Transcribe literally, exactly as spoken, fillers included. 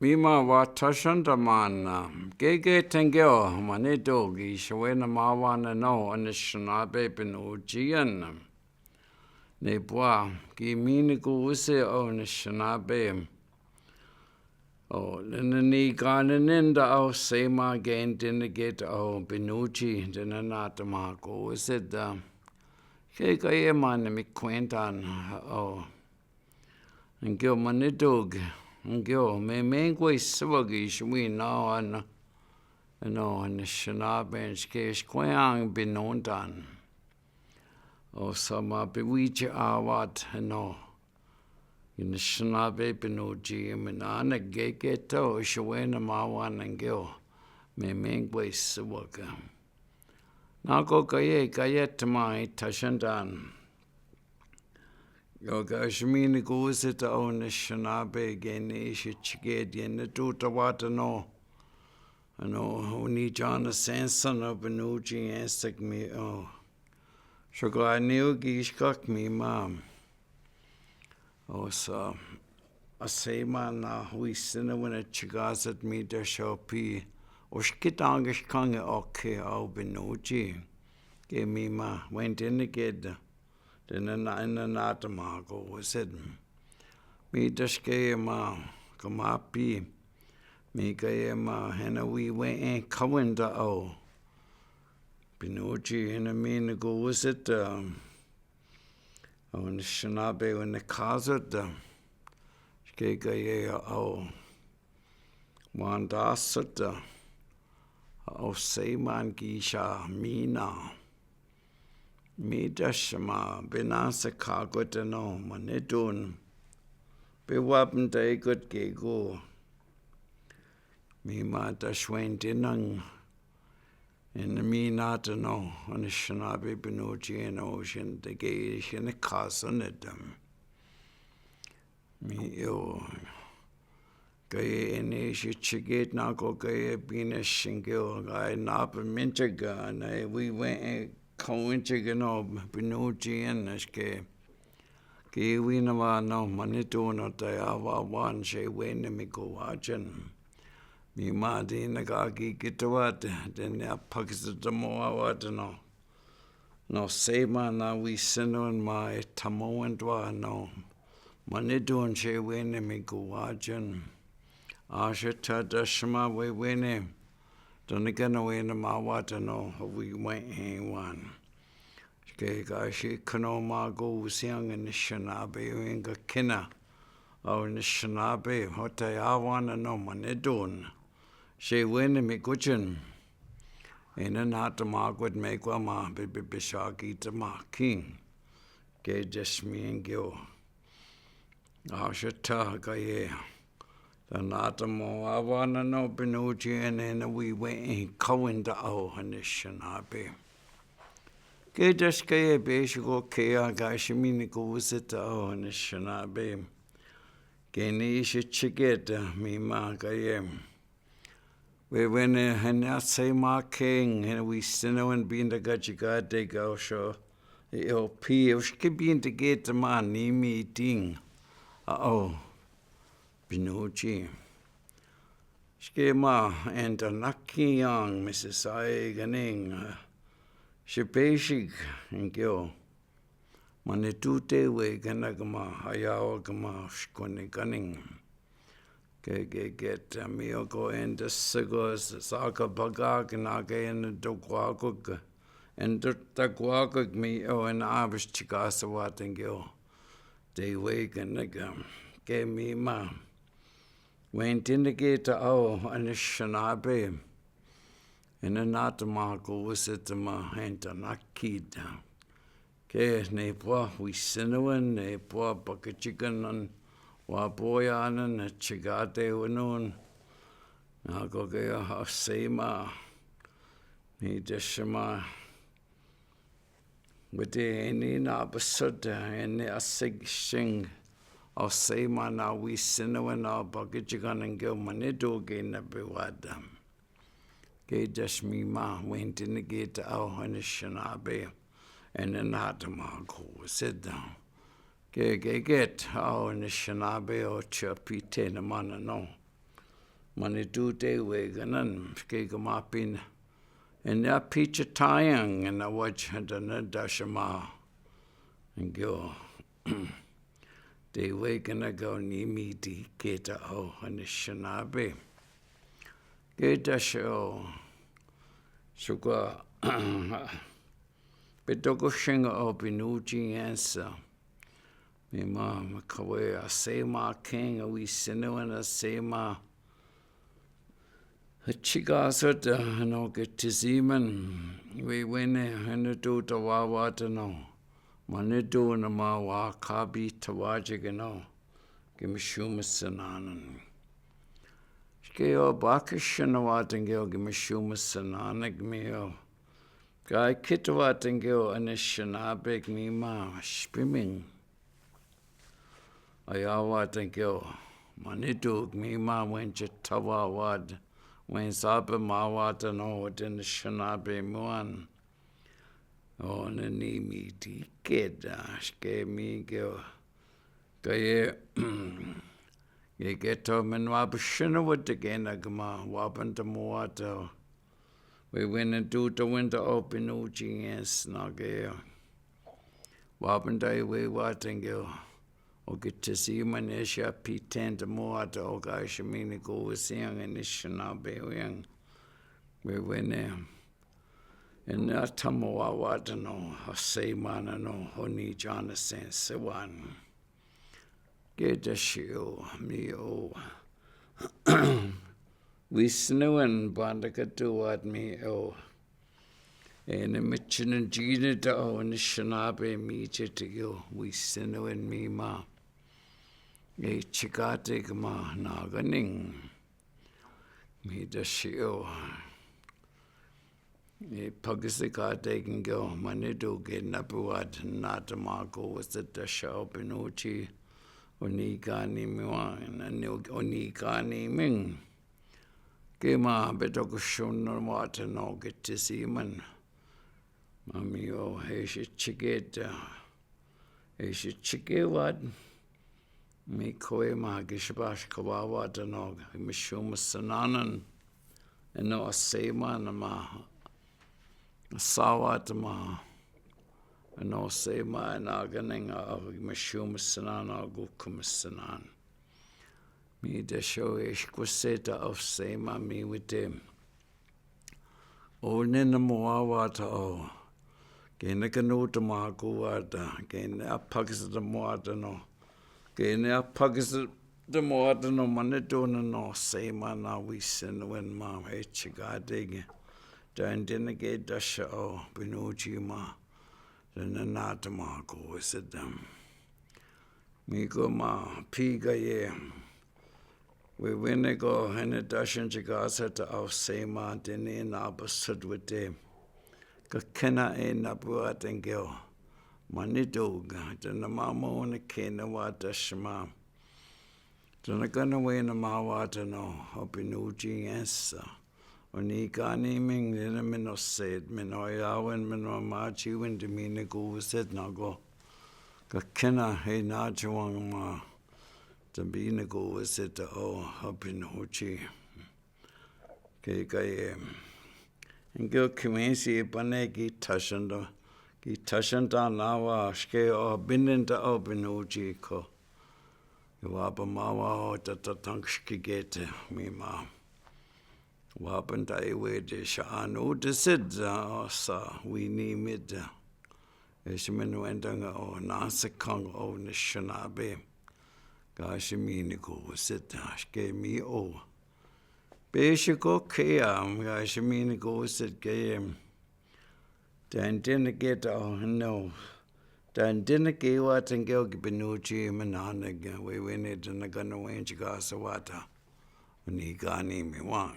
Mima wa tashanta mana, keke tengeo, manito ki shawena mawana no, Anishinaabe Benutian. Nepwa, ki mini kusi o Anishinaabe. O, nini kananenda o sema gen dinigit o Benuti, dina natama kusi da. Keke ye mana mi kwentan o. Ngeo manitog, ngeo, me mengwe siwagi shwi na ana, no, Anishinaabe, ke shkwe ang binontan. O sama biwichi awat, no. Anishinaabe Benuti, minana gegeto, shwena mawana ngeo, me mengwe siwaga. Nako kaye, kaye tama i tashantan. Yo ka shimini kusi ta o Anishinaabe gene ishi chike diene tu tawata no. Ano, uni John Sanson o Benuti esek mi o. Shokani o gishkak mi mam. O sa, a sema na wi sina wena chikasat mi da shopi. O shkitang shkange oke o Benuti. Ke mi ma, wentene keda. Dina na, ina natama ko wasid. Mi da shke ma, kamapi. Mi kaye ma, hena wi we en kawenda o. Benuti, hena mi na ko wasid, um, o Anishinaabe, o na kazada. Shke kaye o. Wanda sata, o sema ki sha mina. Mi da shima, bina sa kakota no, manitun. Be wapn da ikot keko. Mi ma da shwentinang. Ina mi nata no, Anishinaabe Benuti ina o shin da ke shin kasanidam. Mi yo. Kaye ene shi chikit nako kaye bina shingeo kaye napa minchiga na wi we e kawinchiga no Benuti ina shke. Ke wi na wa no manito no ta ya wa wan she we ne mi ko wachen. Mi ma dina ka ki kitawat, dina pakisatamo awat no. No sema na wi sino en ma e tamo en dwa no. Manito en she wene mi ko wachen. Asha ta da shima we wene. Dona kena wene ma wata no wi we e wan. Ke ka shi kano ma ko usiang Anishinaabe wene ka kena. O Anishinaabe, hota ya wana no manito en. She wene mi kuchen. Ina na tama kwet me kwa ma be, be, be shaki tama king. Ke jesmi ngeo. Asha ta kaye. Ta na tama wa wana no Benuti ene na wi we e kawinda o Anishinaabe. Ke jes kaye be shiko ke a ka shimini ko usita o Anishinaabe. Ke ni ishi chiketa mi ma kaye. We wene hene a sema king, hene wi sino en binda ka chika de ka osho. E o pi, o shke binda ke tama ni mi ting. A o. Benuti. Shke ma, enta naki yang, Missis Ai ganing. She basic, ngeo. Manito te we gana gama, hayawa gama, shkone ganing. Ke, ke, ke, ta mi o ko enda sigo, saka baga, gana ke enda dokwakuk, enda dokwakuk mi o ena abis chikasa watengeo. Te we gana gam. Ke mi ma. Wentene ke ta o Anishinaabe. Ena na tama ko wese tama henta na kita. Ke ne pwa wi sino en, ne pwa pakachikanan, wa pwa yanan, ne chikate wanon. Na ko ke a sema. Ni te shema. Wete eni na pasota, eni a sig shing. O sema na wi sino en a pakachikanan ke manito ke na be wada. Ke jesmi ma, wentene ke ta o Anishinaabe. Ena na tama ko wese da. Ke, ke, ke ta o Anishinaabe o chapite na mana no. Mani du de wegenen, ke gama pin. En ya picha tayang, en a waj handa na dashama. Ngeo. De wegenen gao ni mi di keta o, Anishinaabe. Ke dasho. Suka. Betoko shinga o binuji ansa. Mi ma, ma kawe a sema king, a wi sinu en a sema. A chika sota, no ke tiziman. We wene, hene do ta wawa ta no. Mani do na ma wa kabi ta waje ke no. Ke mi shuma sananan. Ke o baka shana wa tangeo ke mi shuma sananan ke mi o. Ka kitawa tangeo Anishinaabe ke mi ma shpiming. Aya wa tangeo. Mani do ke mi ma wen chitawa wad. Wen saba ma wata no den Anishinaabe muan. O na ni mi di keda. Shke mi geo. Ka ye, ye ke to men wa bishina wa te ke na gama, wa ban ta mo wa ta. We wene du ta wen ta o binuji ansa na ke. Wa ban ta i we wa tangeo. O ke tisi man e sha piten ta mo wa ta o ka shimini ko wisiang Anishinaabe wiang. We wene. En a tamo wa wa ta no, a sema na no, ho ni jana sen se wan. Ke ta shio, mi o. Wisnu en banda ka tu wat mi o. En mi chinen jina ta o Anishinaabe mi che te yo, wisnu en mi ma. E chikate kama na ganing. Mi ta shio. E pagisi ka te kin go, mani do ke na pu wa ta na ta ma ko wasa ta sha o binuji, o ni ka ni mi wa, na ni o ni ka ni ming. Ke ma beto ko shon na wa ta no ke tisi man. Ma mi o he shi chiketa. E shi chike wad, mi koe ma ke shibash kawawa ta no, mi shuma sananan, eno a sema na ma, sawa ta ma, eno sema na ganing a mi shuma sanana gu kuma sanan. Mi ta sho e shkwaseta o sema mi wite. O ne na mo wa wa ta o. Ke ne ka no ta ma ko wa ta. Ke ne a pakisa ta mo wa ta no. Ke ne a pakisa ta mo wa ta no. Mani do na no sema na wisnu en ma he chika dege. Ta en dene ke ta sha o. Binuji ma. Ta na na ta ma ko wasa ta. Mi ko ma piga ye. We wene ko hene dashen chika sa ta o sema dene na ba sud wite. Ka kena e na bua tangeo. Mani do ga, ta na ma mo ne kena wa ta shima. Ta na gana we na ma wa ta no, o binuji ansa. O ni ka ni ming dene mi no sed, mi no yawen, mi no ma chi wen de mi ne go sed na go. Ka kena he na chi wang ma. Ta bi ne go sed ta o, ha bin ho chi. Ke ka ye. Ngeo kimesi e pane ki tashan do. Ki tashan ta na wa, shke o binin ta o binuji ko. Wa ba ma wa o ta ta tang shkigete, mi ma. Wa ban ta i we de sha anu de sid, o sa, wi ni mid. E shi min wen dang o na se kang o Anishinaabe. Ga shi mi ni ko sid, shke mi o. Be shi ko ke am, ga shi mi ni ko sid ke em. Ta en dene ke ta o no. Ta en dene ke wa tangeo ke binuji manana ga we wene ta na gana wen chika sa wa ta. O ni ka ni mi wa.